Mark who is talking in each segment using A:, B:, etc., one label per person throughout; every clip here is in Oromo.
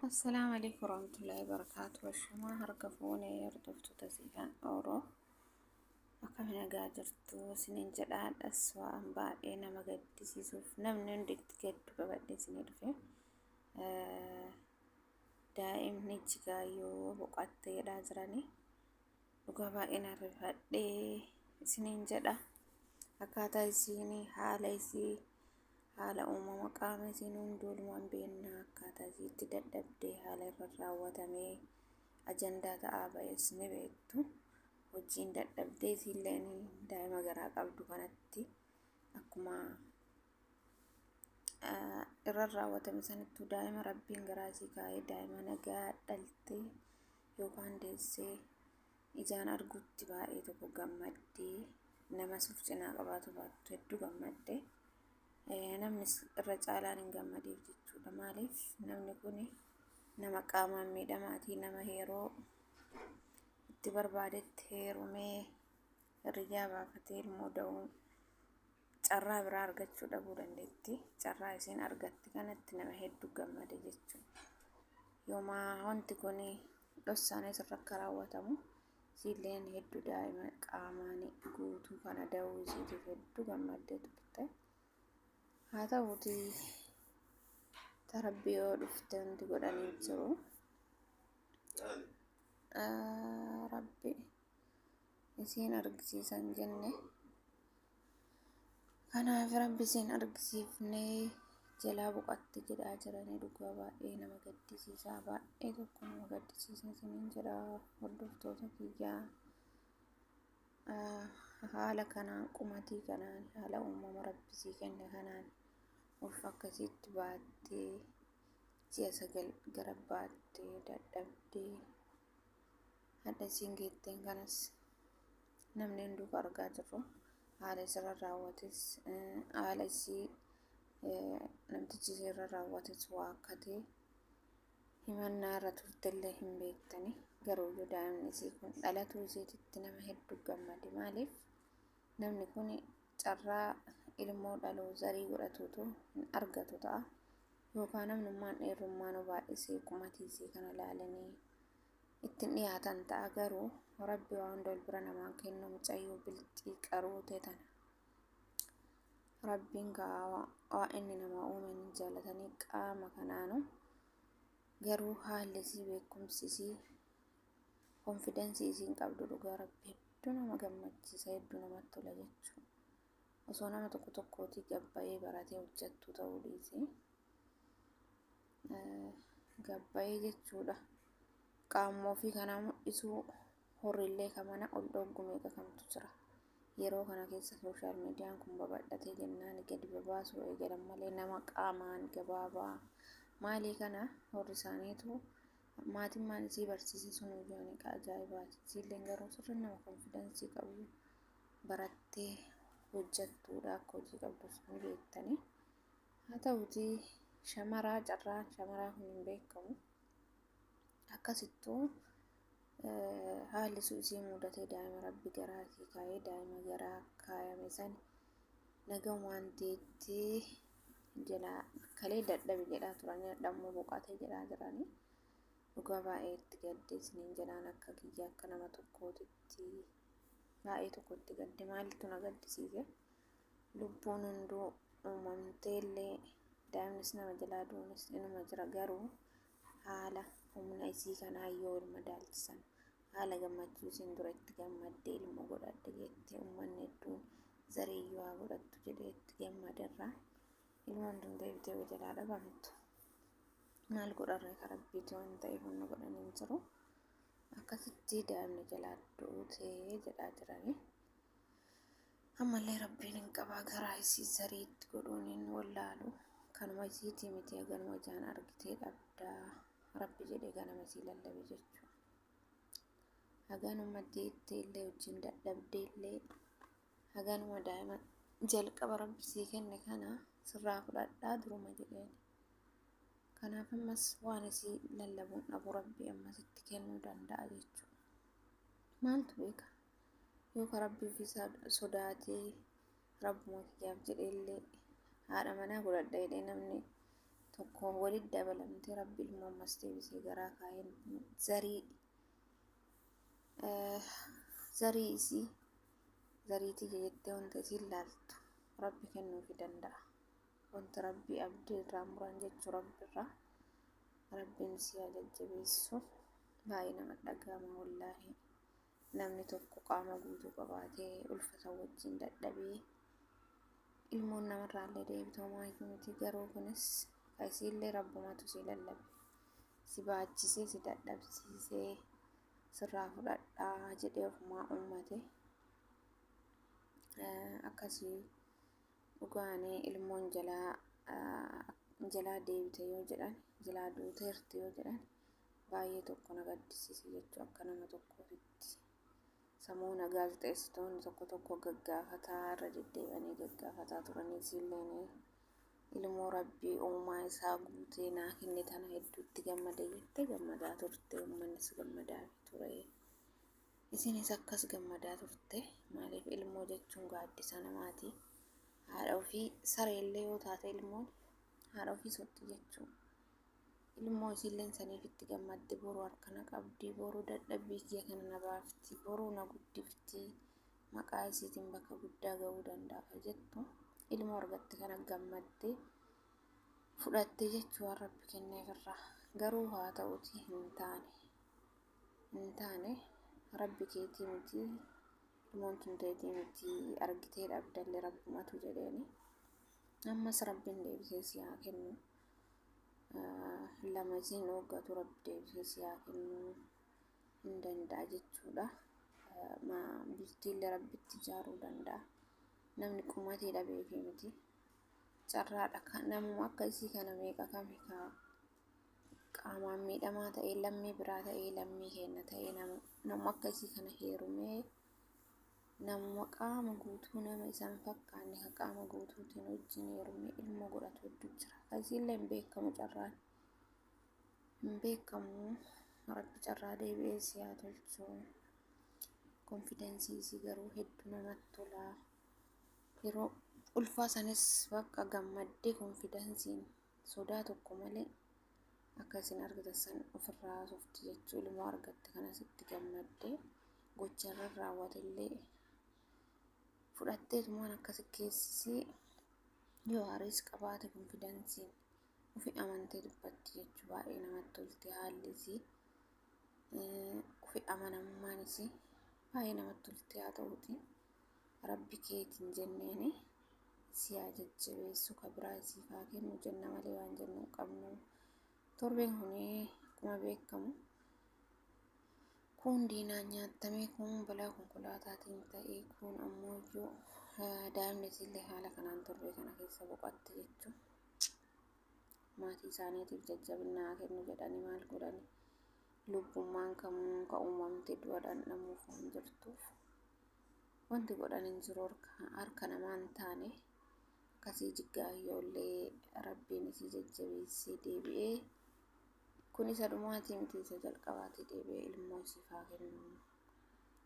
A: Assalaamu alaikum warahmatullahi wabarakatuh. Ashamaa harka fuunee hordoftoota Siifan Ooroo. Akkam nagaa jirtu isiniin jedhaadhas waan baay'ee nama gaddisiisuuf namni hundi itti gaddu qabadhee isinii dhufe. Daa'imni Jigaayyoo boqotte jedhaa jiranii. Dhugaa baay'ee na rifadhee isiniin jedha. Akkaataa isiin haala isii haala uumama qaama isiin hunduu walumaan beekna akkaataa isiitti dadhabdee haala irra raawwatamee ajandaa ta'aa ba'es ni beektu. Hojiin dadhabdee isiilleen daa'ima garaa qabdu kanatti akkuma irra raawwatame sanittuu daa'ima rabbiin garaa isii kaa'ee daa'ima nagaa dhaltee yookaan deessee ijaan argutti baay'ee tokko gammaddee nama suuf cinaa qabaatu baattu hedduu gammadde. Namnis irra caalaan hin gammadeef jechuudha. Maaliif namni kun nama qaamaan miidhamaatii nama yeroo itti barbaadetti heerumee hiriyyaa baafatee ilmoo da'uu carraa biraa argachuu dhabuu dandeetti. Carraa isiin argatte kanatti nama hedduu gammade jechuudha. Yooma wanti kun dhossaanis irra akka raawwatamu isiilleen hedduu daa'ima qaamaan guutuu kana da'uu isiitiif hedduu gammaddee turte. Haa ta'uutii tarabbii yoo dhufte hundi godhanii jiru. Rabbi isiin argisiisan jenne. Kanaaf rabbi isiin argisiifnee jalaa boqatte jedhaa jiranii dhugaa baay'ee nama gaddisiisaa baay'ee tokko nama gaddisiisa isiniin jedha hordoftoota kiyyaa. Haala kanaan qumatii kanaan haala uumama rabbi sii kenne kanaan ulfa akkasiitti baattee ji'a 9 gara baattee dadhabdee hadha isiin geetteen kanas namni hunduu ka argaa jirru haala isirra raawwates haala isii namtichi isirra raawwates waakkatee himannaa irra turtellee hin beektani. Garuu iyyuu daa'imni isii kun dhalatuu isiititti nama hedduu gammade. Maaliif namni kun carraa ilmoo dhaluu zarii godhatuutu hin argatu ta'a. Yookaan namnummaan dheerummaan baay'isee qumatii isii kana laalanii ittiin dhiyaatan ta'a. Garuu rabbi waa hunda ol bira namaan kennu mucayyoo bilxii qaruutee tana. Rabbiin kaa waa inni namaa uume ni jaalatanii qaama kanaanu garuu haalli isii beekumsi isii konfidensii isiin qabdu dhugaa rabbi hedduu nama gammachiisa hedduu namatti tola jechuudha. Osoo nama tokko tokkootii gabbayee baratee hojjettuu ta'uu dhiisee gabbayee jechuudha. Qaamuma ofii kanaa mul'isuu horriillee ka mana ol dhooggu meeqa kamtu jira. Yeroo kana keessa sooshaal miidiyaan kun babal'atee jennaan gadi babaasuu eegalan malee nama qaamaan gabaabaa maalii kana horri isaaniitu maatiin maan isii barsiise sun iyyuu ka ajaa'ibaati. Isiilleen garuu sirri nama konfidansii qabu barattee hojjettuudha akka hojii qabdus ni beektani. Haa ta'uutii shamaraa carraan shamaraa kun hin beekamu. Akkasittuu haalli sun isii mudatee daa'ima rabbi garaa isii kaayee daa'ima garaa kaayame san nagahumaan deettee jalaa kalee dadhabe jedhaa turanii hadhammoo boqatee jedhaa jiranii. Dhugaa baay'ee itti gadde isiniin jedhaan akka kiyya akka nama tokkootitti baay'ee tokko itti gadde maaltu na gaddisiise lubbuun hunduu uumamtee illee daa'imnis nama jalaa du'uunis inuma jira garuu haala humna isii kanaa yoo wal madaalchisan haala gammachuu isiin dura itti gammaddee ilmoo godhadhe jettee uummanni hedduun zariiyyuu haa godhattu jedhee itti gammaderraa ilmoon tun deebitee yoo jalaa dhabamtu maal godharree ka rabbiiti waan ta'eef humna godhanii hin jiru. Akkasitti daa'imni jalaa du'uutee jedhaa jiranii. Ammallee rabbiin hin qabaa garaa isii zariitti godhuun hin wallaalu. Kanuma isiitii miti haganuma ijaan argitee dhabdaa rabbi jedhee ganama isii lallabe jechuudha. Haganuma deettee illee wajjin dadhabdee illee haganuma daa'ima jalqaba rabbi sii kenne kana sirraa fudhadhaa duruma jedheen. Kanaaf ammas waan isii lallabuun dhabu rabbi ammas itti kennuu danda'a jechuudha. Maaltu beeka? Yoo ka rabbi ofii sodaatee rabbuma kiyyaaf jedhee illee haadha manaa godhadha jedhee namni Tokko walitti dabalamtee rabbi ilmoo ammas deebisee garaa kaa'een zarii zarii isii zarii tiyya jettee wanta isiin laaltu rabbi kennuufi danda'a. Wanta rabbi abdii irraa muran jechuu rabbi irraa rabbiin si haa jajjabeessu. Baay'ee nama dhaga'ama wallaahi. Namni tokko qaama guutuu qabaatee ulfata wajjin dadhabee ilmoon namarraallee deebitu homaayyuu miti, garuu kunis isiillee rabbumatu si lallabe, si baachisee, si dadhabsiisee, sirraa fudhadhaa jedhee ofumaa uummate. Akkasii dhugaanii ilmoon jalaa deebite yoo jedhan, jalaa duuteerti yoo jedhan, baay'ee tokko na gaddisiise jechuu akka nama tokkootitti. Samoona gaazexeessitoonni tokko tokko gaggaafataa irra deddeebi'anii gaggaafataa turanii, isiilleen ilmoo rabbii uumaa isaa guutee naa kenne tana hedduutti gammade jettee gammadaa turte, uummannis gammadaa ture. Isinis akkas gammadaa turte. Maaliif, ilmoo jechuun gaaddisa namaati. Haadha ofii sareellee yoo taate ilmoon haadha ofii sotti jechuu. Ilmoo isiilleen saniif itti gammadde, boru harka na qabdi, boru dadhabbii kiyya kana na baafti, boru na guddifti, maqaa isiitiin bakka guddaa ga'uu danda'a jettu ilmoo argatte kana gammadde fudhatte jechuu waan rabbi kenneef irraa. Garuu haa ta'uti hin taane. Hin taane, rabbi keetii miti, ilmoon tun teetii miti, argitee dhabdallee rabbumatu jedheeni. Ammas rabbiin deebisee si haa kennu. Lama isiin dhoggatu rabbi deebisee si haa kennu hin danda'a jechuudha. Bultiillee rabbitti ijaaruu danda'a. Namni qumatee dhabeefi miti. Carraadha. Namuma akka isii kana meeqa kami kaa qaamaan miidhamaa ta'ee, lammii biraa ta'ee, lammii keenya ta'ee, nama akka isii kana heerumee, namuma qaama guutuu nama isaan fakkaanne ka qaama guutuutiin wajjin heerumee ilmoo godhatu hedduu jira. Akkasiillee hin beekamu, carraan hin beekamu. Rabbi carraa deebi'ee si haa tolchu. Confidence isii garuu hedduu namatti tola. Yeroo ulfaa sanis bakka gammaddee confidenceiin sodaa tokko malee akka isin argitan san ofirraa haasofti jechuu. Ilmoo argatte kanas itti gammaddee gocharra raawwatellee fudhatteetumaan akkasi keessisii yoo hariis qabaate confidenceiin ofi amantee dubbatti jechuu. Baay'ee namatti tolti haalli isii, ofi amanamummaan isii baay'ee namatti tolti. Haa ta'uti rabbi keetiin jenneeni si haa jajjabeessu, ka biraa isiif haa kennu jenna malee waan jennu hin qabnu. Torbeen kuni akkuma beekamu kun diinaan nyaatamee, kun balaa konkolaataatiin ta'ee, kun ammoo iyyuu daa'imni isiillee haala kanaan torbee kana keessa boqotte jechuun maatii isaaniitiif jajjabina haa kennu jedhanii. Maal godhani, lubbummaan kamuu ka uumamte du'a dhandhamuuf waan jirtuuf wanti godhan hin jiru, harka namaa hin taane. Akkasii jiggaayyoollee rabbiin isii jajjabeessee deebi'ee kun isa dhumaatii miti, isa jalqabaatii, deebi'ee ilmoo isiif haa kennu.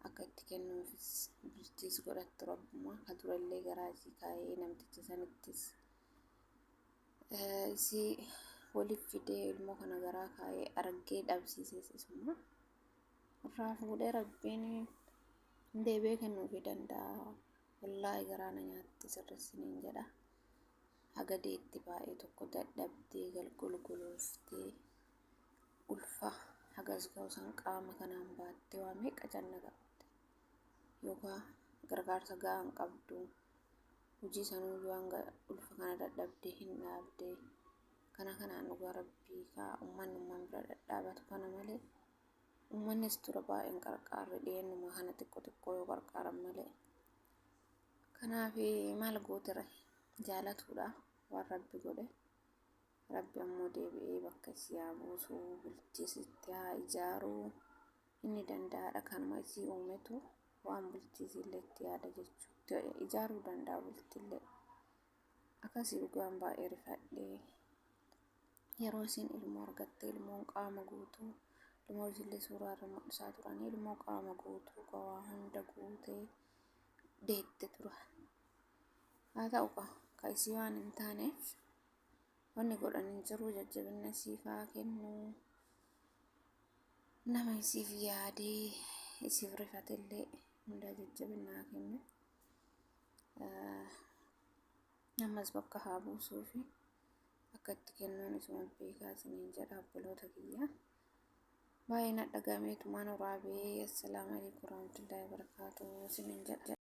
A: Akka itti kennuufis bultiis godhattu rabbuma ka durallee garaa isii kaa'ee namticha sanittis isii waliif fidee ilmoo kana garaa kaa'ee argee dhabsiises isuma irraa fuudhee rabbiin deebi'ee kennuufii danda'a. Wallaahi garaa na nyaatti sirreessiniin jedha. Haga deetti baay'ee tokko dadhabdee galgulgulooftee ulfa hagas ga'u san qaama kanaan baattee waa meeqa janna qabde yookaan gargaarsa gahaa hin qabdu, hojii sanuu hanga ulfa kana dadhabdee hin dhaabdee kana kanaan. Dhugaa rabbii kaa ummanni umman bira dhadhaabatu kana malee ummannis tura baay'een qarqaarri dhiyeennuma kana xiqqoo xiqqoo yoo qarqaaran malee. Kanaaf maal gootire, jaalatuudha waan rabbi godhe. Rabbi ammoo deebi'ee bakka isii haa buusu, bultii sitti haa ijaaru, inni danda'aadha. Kanuma isii uumetu waan bultii isiillee itti yaada jechuudha, ijaaruu danda'a bultiillee. Akkasii dhugaan baay'ee rifadhee yeroo isiin ilmoo argatte, ilmoon qaama guutuu, ilmoo isiillee suuraa irra mul'isaa turanii, ilmoo qaama guutuu waa hunda guutee deette tura. Haa ta'u ka isii waan hin taaneef Wanni godhan hin jiru jajjabina siif haa kennu. Nama isiif yaadee isiif rifatellee hundaa jajjabina haa kennu. Ammas bakka haa buusuufi akka itti kennuun isuma beekaa isiniin jedha obboloota kiyya. Baay'ee na dhagahameetumaan waraabee. Assalaamu alaikum warahmatullahi wabarakaatuh isiniin jedha.